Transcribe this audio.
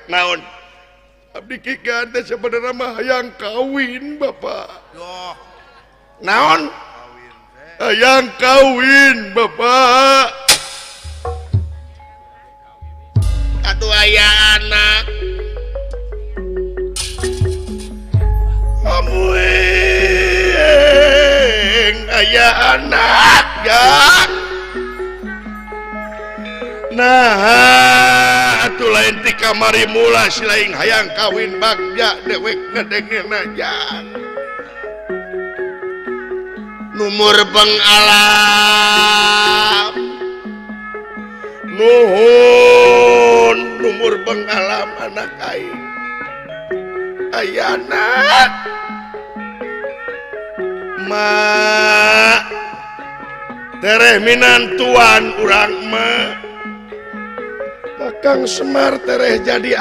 Naon? Abdi Ki Gaan teh sebenarnya mah hayang kawin, Bapak. Yo. Naon? Hayang kawin, Bapak. Aduh, aya anak. Amuing aya anak ya. Nah, atuh lain ti kamari mula si lain hayang kawin bagja dewek ngedengena jang. Numur bengalam. Nuhun numur bengalam anak aing. Aya anak. Ma tereh minantuan urang mah. Kakang Semar tereh jadi